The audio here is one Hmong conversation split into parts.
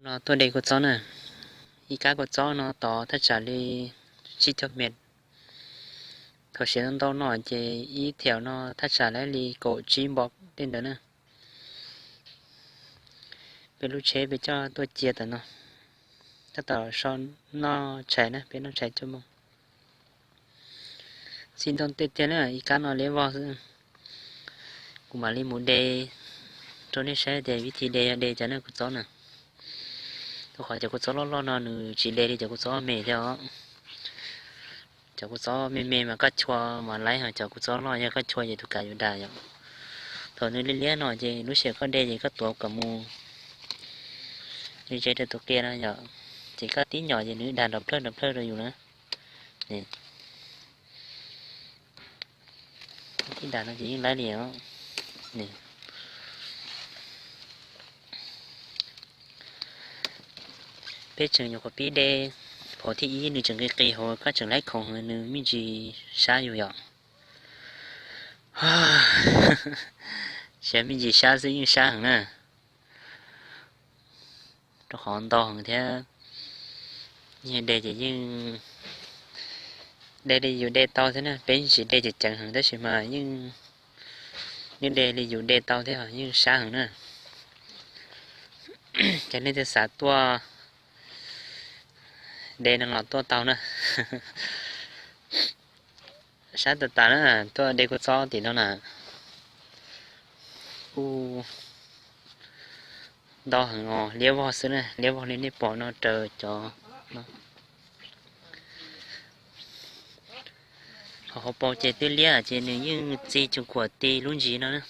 No tuaj de kua txob na, ib kab kua txob no tod thaj tsam li tsib caug mev. Thaum siav ntau ntau no ces ib theem no thaj tsam li kaum tsib npo tej ntawd na. Peb lub tsheb peb coj tuaj cia tam no, tab tom so noj tshais na, peb noj tshais cuaj moos. Txi ntoo tej tiag na, ib kab no liab vog xwb. Kuv mam li mus de rau nej saib tias vib thi de yog de cov na kua txob na. Rau qhov cov kua txob loj loj no nws tsis de li cov kua txob me thiab os. Cov kua txob me me mas koj chua mas laib, ho cov kua txob loj yog koj chua ces tus kav yuav dag yom. Thaum nws liab liab no ces lub sij hawm koj de ces koj tuav kom mus li ze rau tus qia no yom, ces koj tib nyom ces nws dag nrov plawg nrov plawg rau yus na. Tib dag no ces yeej laib li os. Peb tseem nyuam qhuav pib de, phaum thib ib nws tseem qis qis hauv, koj tseem laib khoom heev nws me ntsis sab yus yom. Tsis yog me ntsis sab xwb, yeej sab heev na. Rau qhov ntau heev thiab, yeej de ces yeej de li yus de tau thiab na. Peb tsis de ces ceev heev tab sis mas yeej, yeej de li yus de tau thiab, yeej sab heev na. Ces nej twg xav tuaj de no los tuaj tau na. Sab tas tas na, tuaj de kua txob tim no na. Kuj ntau heev os, liab vog xwb na, liab vog li nej pom no raws cov no. Ho hauv paus ces twb liab ces nws yeej txi cuag kuam ti lub ntsis no na.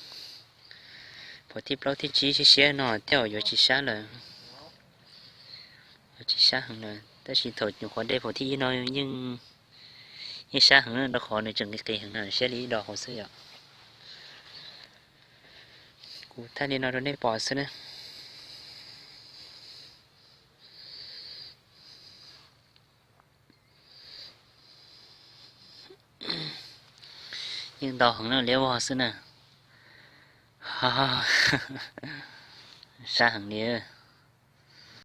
Phaum thib plaub thib tsib siab siab no tej zaum yuav tsis sab lawm, yuav tsis sab heev lawm, tab sis thaum nyuam qhuav de phaum thib ib no yeej, yeej sab heev na, rau qhov nws tseem qis qis heev na, siab li ib dos hauv xwb yom. Kuv thaij li no rau nej pom xwb na. Yeej ntau heev na, liab vog xwb na. Sab heev li.